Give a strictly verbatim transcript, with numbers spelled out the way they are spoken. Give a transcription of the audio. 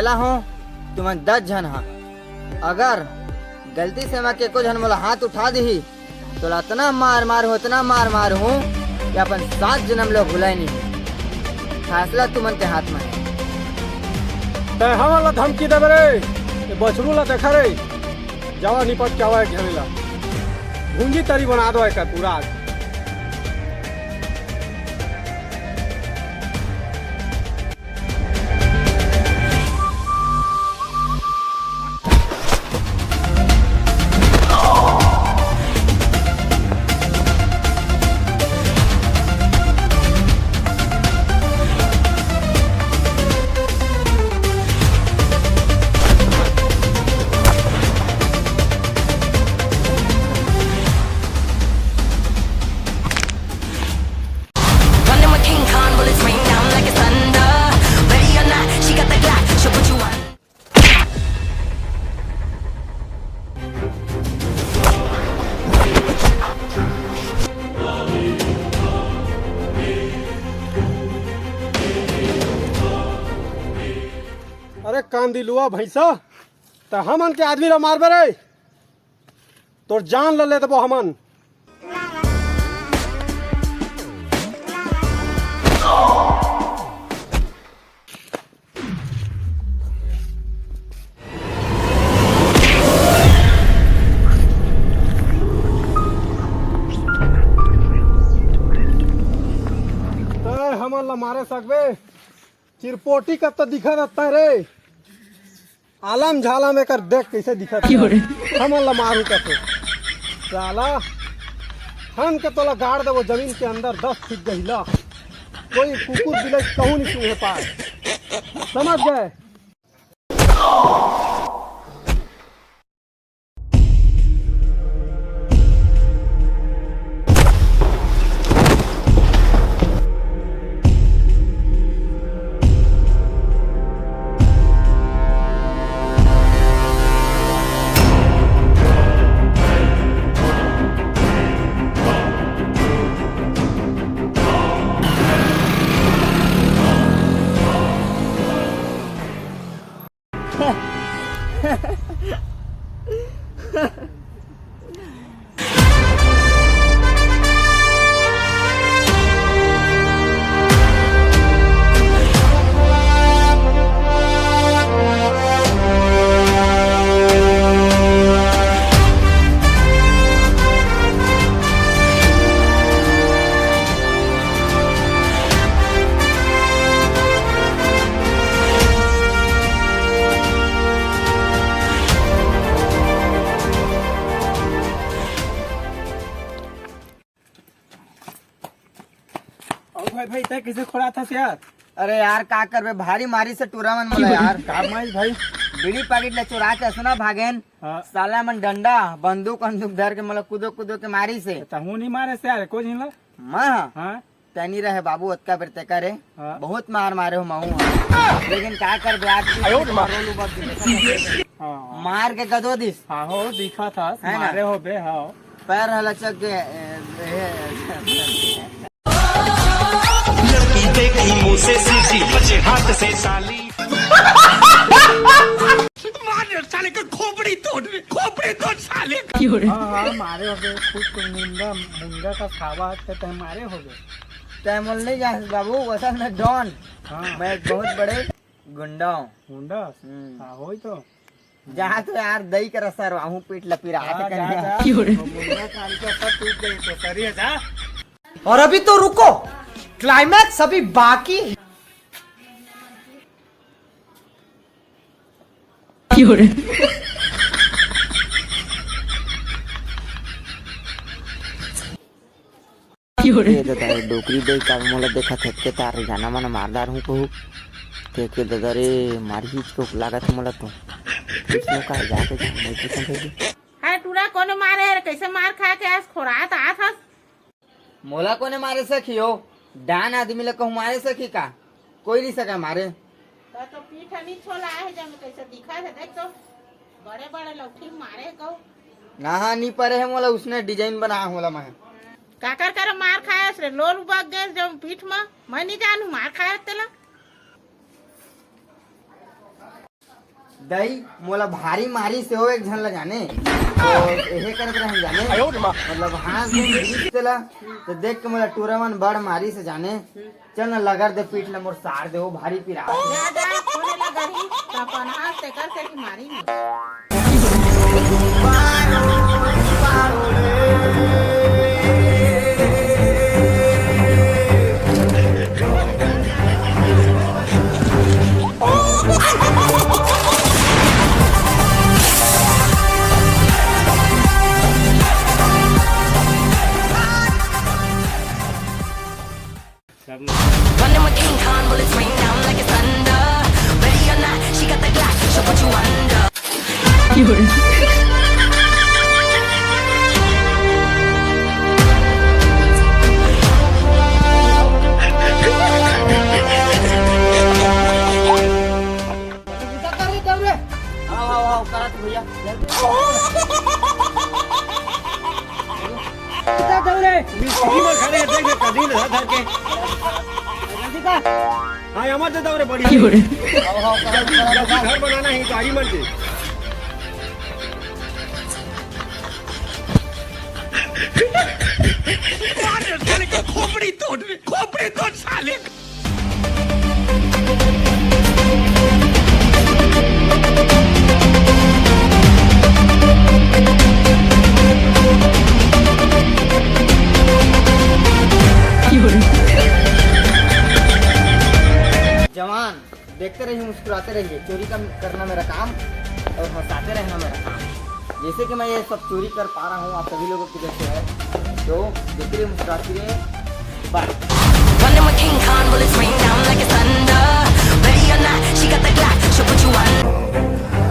ला हूँ, तुमन दस झन हा। अगर गलती से मैं के एको झन मोला हाथ उठा दिही, तो ला अतना मार मार हूँ, अतना मार मार हूँ कि अपन सात जन्म लो भुलाए नहीं। फैसला तुमन के हाथ में हे। तै हमन ला धमकी देबे रे? ये बछरू ला देखा रे, जावा निपट के आवा एक झने ला। भूंजी तरी बना दो एकर पूरा आज। Running with King Kong, bullets rain down like it's thunder. Ready or not, she got the Glock. She'll put you on. अरे कांदिलुआ भैंसा, त हमन के आदमी ला मारबे रे? तोर जान ल ले देबो हमन। तै हमन ला मारे सकबे? चिरपोटी कब तो दिखा रहता है रे। आलम झालम एकर देख कैसे दिखत हे। हमन ला मारू कथे। साला, हम के तोला गाड़ देबो जमीन के अंदर दस फीट गहिला। कोई कुकुर बिलाई कहूँ नहीं सूंघे पाए। समझ गए? अउ भाई, भाई, तै कइसे खोड़ाथस यार? अरे यार, का करबे, भारी मारिस टूरा मन मोला यार। का मारिस भाई? बीड़ी पाकिट ला चुरा के असना भागेन। हाँ। साला मन डंडा, बंदूक, बंदूक धर के मोला कूदो, कूदो के मारिस हे। तहूँ नहीं मारेस यार, कोई नहीं ला। मैं? हाँ। तै नहीं रहे बाबू, ओतका बेर तै करे। हाँ। बहुत मार मारे हो महूँ। लेकिन का करबे, आज भी रोल उबक दिस। हाँ। मार के गदो दिस। हाँ हो, दिखा था, है ना? मारे हो बे, हाँ। पैर ह लचक गे, ए, ए, लड़की देखी मुँह से सीटी, बचे हाथ से साली। मार साले का खोपड़ी तोड़, खोपड़ी तोड़ साले का। हाँ, हाँ, मारे होबे, खुद तो मुंगा, मुंगा का खावा है, तो तै मारे होबे। तै मोल नहीं जान बाबू, असल में डॉन। हाँ। मैं एक बहुत बड़े गुंडा हूँ। गुंडा? हम्म। हाँ, होई तो। जा तो यार, दई कर सर, आहू पीठ लपिरा हाँ, के जा, कन्या। जा। वो मुंगा कान का सब टूट गई तो सरी है, जा। और अभी तो रुको, क्लाइमैक्स अभी बाकी है। ए ददा, ए डोकरी दई का मोला देखत हे, के तार जाना मन मार डारहूँ कहू। के, के ददा रे, मारही को लागत हे मोला तो। कुछ नो का जाके जा, मैं कुछ समझ गई। हाय टूरा, कोने मारे हे रे? कैसे मार खा के आज खोरात आत हस? मोला कोने मारे सखी हो? डान आदमी ला कहूँ मारे सखी का? कोई नहीं सका मारे। तो, तो पीठ नहीं छोला है, जब कैसे दिखा है, देख तो। बड़े बड़े लौठी मारे को। ना, हाँ, नहीं परे है मोला, उसने डिजाइन बना मोला मैं। काकर कर मार खायस रे, लोल उबक गए जब पीठ में, मैं नहीं जानू मार खायस तेला। भाई, मोला भारी मारी से हो एक झन ला जाने। तो एहे करत रहन जाने। मतलब हाथ में गिरी तेला, तो देख के मोला टूरा मन बड़ मारी से जाने। चल ना, लगड़ दे पीठ ला मोर सार दे, वो भारी पिरा। जा, जा, कोने लगड़ ही, तो अपन हाथ से कर से की मारी नहीं। Running with King Kong, bullets rain down like it's thunder. Ready or not, she got the Glock, she'll put you under. आओ, आओ, आओ, करत भैया। कितना दौड़े? बीस तीन में खड़े हैं, देख, देख, कदीम धर, धर के। जल्दी कर। हाँ, अमर दे दौड़े, बढ़िया। आओ, आओ, करत, करत, करत। घर बनाना है, गाड़ी मत दे। मार दे साले को, खोपड़ी तोड़, खोपड़ी तोड़ साले। जवान, देखते रहिए, मुस्कुराते रहिए। चोरी का करना मेरा काम और हंसाते रहना मेरा काम। जैसे कि मैं ये सब चोरी कर पा रहा हूँ आप सभी लोगों की वजह से है, तो देखते रहिए, मुस्कुराते रहिए। बाय। Running with King Kong, bullets rain down like it's thunder. Ready or not, she got the Glock, she'll put you under.